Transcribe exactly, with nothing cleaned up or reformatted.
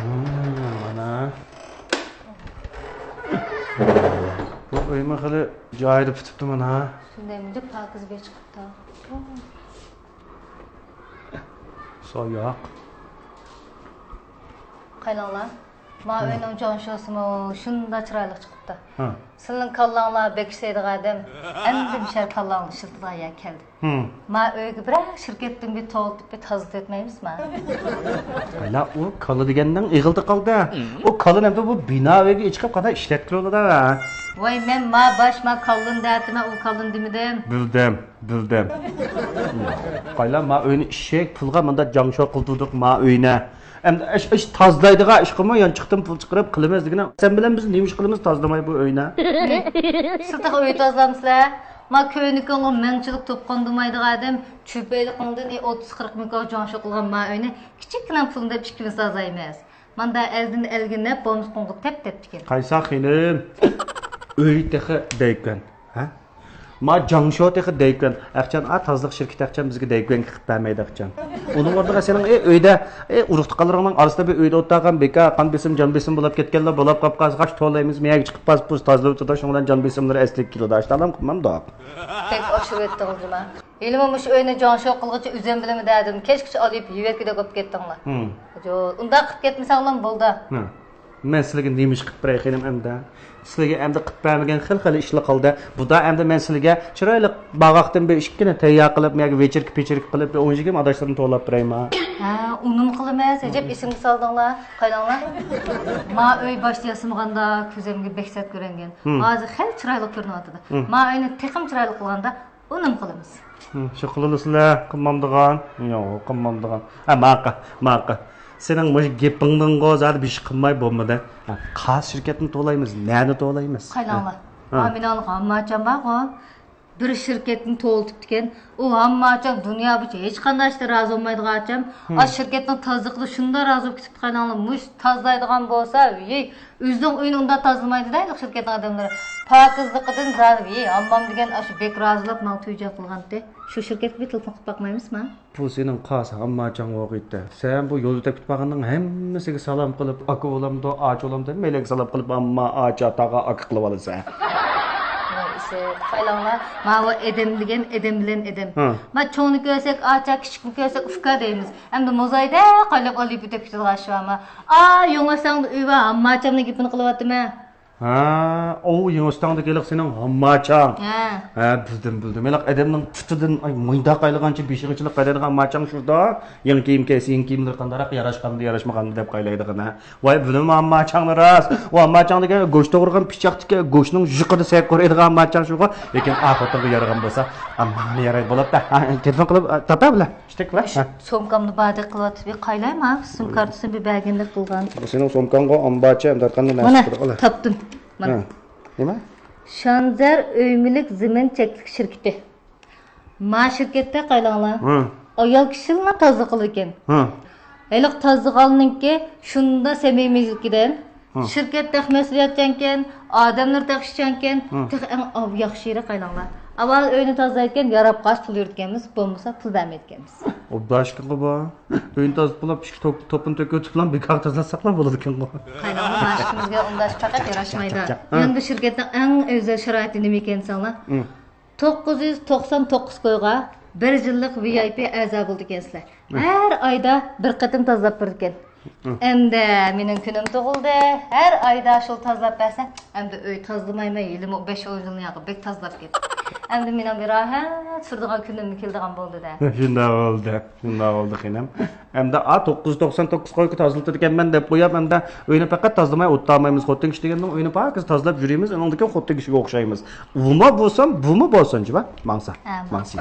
مانا. بۇ ئۆيمۇ خېلى جايىدا پۈتۈپتۇ مانا. شۇنداق مۇنداق پاكىز بىر چىقىپتۇ. سوياق. قايلاڭلار، ما ئۆينىڭ جاڭشوسىمۇ شۇنداق چىرايلىق چىقىپتۇ. ھە. سىلىنىڭ كاللاڭلار بەك ئىشلەيدىغان ئادەم، ئەمدى مۇشۇ كاللاڭنى ئىشلىتىدىغان يەر كەلدى. ھىم. ما ئۆيگە بىرەر شىركەتتىن بىر تولۇتۇپ بىر تازىلىتىۋەتمەيمىزما؟ ۋالا ئۇ كالا دېگەننىڭ ئېغىلدا قالدى. ئۇ كالىنى ئەمدى بۇ بىنا ئۆيگە ئىچىقىپ قانداق ئىشلەتكىلى بولىدۇ؟ ۋاي مەن ما باش ما كاللىنى دەۋاتىمەن، ئۇ كاللىنى دېمىدىم. بىلدىم، بىلدىم. قايلا ما ئۆينى ئىششەك پۇلغا مۇنداق جاڭشو قىلدۇردۇق ما ئۆينى. ئەمدى ئىش، ئىش تازىلايدىغان ئىشقىمۇ يانچۇقتىن پۇل چىقىرىپ قىلىمىز دېگىنە. سەن بىلەن بىز نېمە ئىش قىلىمىز تازىلىماي بۇ ئۆينى؟ سىز تېخى ئۆي تازىلامسىلەر؟ ما كۆينىكىڭغا مەڭچىلىك توپقان دېمەيدىغان ئادەم، چۈپەيلىقىڭدىن ئوتتۇز قىرىق مىڭ كوي جاڭشو قىلغان ما ئۆينى كىچىككىنە پۇلنى دەپ ئىككىمىز تازىلايمىز. ماندا ئەلدىن ئەلگە نەپ بولمىسا قوڭغا تەپ تەپتىكەن. قايسا خېنىم؟ ئۆي تېخى دەيكەن. ھە؟ ما جاڭشو تېخى دەيكەن. ئەخچان ئا تازىلىق شىركىتى ئەخچان بىزگە دەيكەن قىلىپ بەرمەيدۇ ئەخچان. ئۇنىڭ ئورنىغا سېنىڭ ئە ئۆيدە ئە ئۇرۇق تۇغقانلىرىڭنىڭ ئارىسىدا بىر ئۆيدە ئولتۇرغان بىكار قان بېسىم جان بېسىم بولاپ كەتكەنلەر بولاپ قاپ قالسا قاش تولايمىز مەيەگە چىقىپ بارسا بۇ تازىلىۋېتىدۇ شۇنىڭ بىلەن جان بېسىملىرى ئەسلىگە كېلىدۇ ئاشتالام قىلمامدۇق. بەك ئاشۇرۇۋەتتىڭىز جۇما. ھېلىمۇ مۇشۇ ئۆينى جاڭشو قىلغۇچە ئۆزۈم بىلىمەن دەدىم. كەچكىچە ئالىيىپ يېۋەتكۈدەك بولۇپ كەتتىڭلار. ھىم. جو، ئۇنداق قىلىپ كەتمىسەڭلام بولدى. ھە. مەن سىلىگە نېمە ئىش قىلىپ بېرەي خېنىم ئەمدى؟ سىلىگە ئەمدى قىلىپ بەرمىگەن خېلى خېلى ئىشلار قالدى. بۇدا ئەمدى مەن سىلىگە چىرايلىق باغاقتىن بىر ئىككىنى تەييار قىلىپ مەگە ۋېچىركا پېچىركا قىلىپ بىر ئون يىگىرمە ئاداشلىرىنى توۋلاپ بېرەيما؟ ھە، ئۇنىمۇ قىلىمەن. ئەجەب ئېسىمگە سالدىڭلار. قايلاڭلار. ما ئۆي باشتا ياسىمىغاندا كۆزۈمگە بەك سەت كۆرۈنگەن. ھىم. ھازىر خېلى چىرايلىق كۆرۈنۈۋاتىدۇ. ھىم. ما ئۆينى تېخىمۇ چىرايلىق قىلغاندا ئۇنىمۇ قىلىمىز. ھىم، شۇ قىلىلىسىلە، قىلمامدىغان؟ يوق، قىلمامدىغان. ھە، ماقۇل، ماقۇل. سېنىڭ مۇشۇ گېپىڭدىنغۇ زادى بىر ئىش قىلماي بولمىدى. ھە، قايسى شىركەتنى تولايمىز، نەنى تولايمىز؟ قايلاڭلار. ھە. ھە. مېنىڭ ھامماچام بارغۇ. بىر شىركەتنى تولىتىپتىكەن. ئۇ ھامماچام دۇنيا بويىچە ھېچقانداق ئىشتا رازى بولمايدىغان ئاچام. ھىم. ئاشۇ شىركەتنىڭ تازىلىقىدا شۇنداق رازى بولۇپ كېتىپتۇ، قايلاڭلار. مۇشۇ تازىلايدىغان بولسا، ۋىي، ئۆزىنىڭ ئۆيىنى ئۇنداق تازىلىمايدۇ-دە، شىركەتنىڭ ئادەملىرى. پاكىزلىقىدىن زادى، ھەممام دېگەن ئاشۇ بەك رازىلاپ ماڭا تۈيجەڭ قىلغانتى. شۇ شىركەتكە بېتىلىپ قىلىپ باقمايمىزما؟ بۇ سېنىڭ خاس ھامماچاڭ ۋاقىتتا. سەن بۇ يولدا ئۆتۈپ كېتىپ بارغاننىڭ ھەممىسىگە سالام قىلىپ، ئاكا بولامدۇ، ئاچا بولامدۇ، ھەممەيلەنگە سالام قىلىپ، ئامما، ئاچا، تاغا، ئاكا قىلىۋالىسەن. ۋاي ئىسىت، قايلاڭلار، ماۋۇ ئادەم دېگەن ئادەم بىلەن ئادەم. ھە. ما چوڭنى كۆرسەك ئاچا، كىچىكنى كۆرسەك ئۇكا دەيمىز. ئەمدى موزايدەك قايلاپ ئالىيىپ ئۆتۈپ كېتىدىغان ئىش بارمۇ؟ ئا، يېڭى ئۆستەڭدە ئۆي بار، ھامماچامنىڭ گېپىنى قىلىۋاتىمەن. ھە، ئوۋ، يېڭى ئۆستەڭدىكى ھېلىقى سېنىڭ ھامماچاڭ. ھە. ھە، بىلدىم، بىلدىم. ھېلىقى ئادەمنىڭ پۇتىدىن، ئاي، مۇنداق قايلىغانچە بېشىغىچىلا قايلايدىغان ھامماچاڭ شۇدا. يېڭى كىيىم كىيسە، يېڭى كىيىملىرى قانداقراق ياراشقاندا، ياراشمىغاندا دەپ قايلايدىغىنى. ۋاي، بىلدىم ھامماچاڭنى راست. ئۇ ھامماچاڭ دېگەن گۆش توغرىغان پىچاقتىكى گۆشنىڭ جىقىدا سەك قورۇيدىغان ھامماچاڭ شۇغۇ. لېكىن ئا خوتۇنغا يارىغان بولسا، ئامما يارايدۇ بولۇپتۇ. ھە، تېلېفون قىلىپ، ئە، تاپا بىلە. ئىشتەك بىلە. ھە. سومكامدا باردەك قىلىۋاتىدۇ، بىر قايلايما؟ سىم كارتىسىنى بىر بەرگەندەك قىلغان. بۇ سېنىڭ سومكاڭغۇ ئامبارچە ئەمدى قانداق نەرسە مانا، چىقىدۇ؟ تاپتىم. مانا. ھە. نېمە؟ شانزەر ئۆي مۈلۈك زېمىن چەكلىك شىركىتى. ما شىركەتتە قايلاڭلار. ھە. ئايال كىشىلىلا تازىلىق قىلىدىكەن. ھە. ھېلىقى تازىلىغاننىڭكى شۇنداق سەمىمىيلىكىدىن. ھە. شىركەت تېخى مەسئۇلىيەتچانكەن، ئادەملىرى تېخى ئىشچانكەن، ھە. تېخى ئەڭ ئاۋ-، ياخشى يېرى قايلاڭلار. ئاۋۋال ئۆينى تازىلايدىكەن، ياراپ قالسا پۇل يۈرىدىكەنمىز، بولمىسا پۇل بەرمەيدىكەنمىز. ئوبدان ئىكەنغۇ بۇ. ئۆينى تازىلاپ بولۇپ، ئىچكى توپ-، توپىنى تۆكۈۋېتىپلا بىكارغا تازىلاتساقلا بولىدىكەنغۇ. قايلاڭلار، ما ئىككىمىزگە ئۇنداق پەقەت ياراشمايدۇ. چاق، چاق، چاق. ھە. مەن بۇ شىركەتنىڭ ئەڭ ئەۋزەل شارائىتى نېمە ئىكەن دېسەڭلار؟ ھە. توققۇز يۈز توقسان توققۇز كويغا بىر يىللىق ۋىئايپى ئەزا بولىدىكەنسىلەر. ھە. ھەر ئايدا بىر قېتىم تازىلاپ بېرىدىكەن. ھە. ئەمدى مېنىڭ كۈنۈم تۇغۇلدى. ھەر ئايدا شۇ تازىلاپ بەرسە، ئەمدى ئۆي تازىلىمايمەن، ھېلىمۇ بەش ئون يىلنى ياقى بەك تازىلاپ كەتتى. ئەمدى مېنىڭ بىر راھەت سۈرىدىغان كۈنۈم كېلىدىغان بولدى-دە. شۇنداق بولدى، شۇنداق بولدى خېنىم. ئەمدى ئا توققۇز يۈز توقسان توققۇز كويكا تازىلىتىدىكەنمەن دەپ قويۇپ، ئەمدى ئۆينى پەقەت تازىلىماي ئولتۇرالمايمىز. خوتۇن كىشى دېگەننىڭ ئۆيىنى پاكىز تازىلاپ يۈرىمىز، ئۇنىڭدىن كېيىن خوتۇن كىشىگە ئوخشايمىز. ئۇمۇ بولسۇن، بۇمۇ بولسۇن، جۇۋا. ماڭسا. ھە، ماڭسا.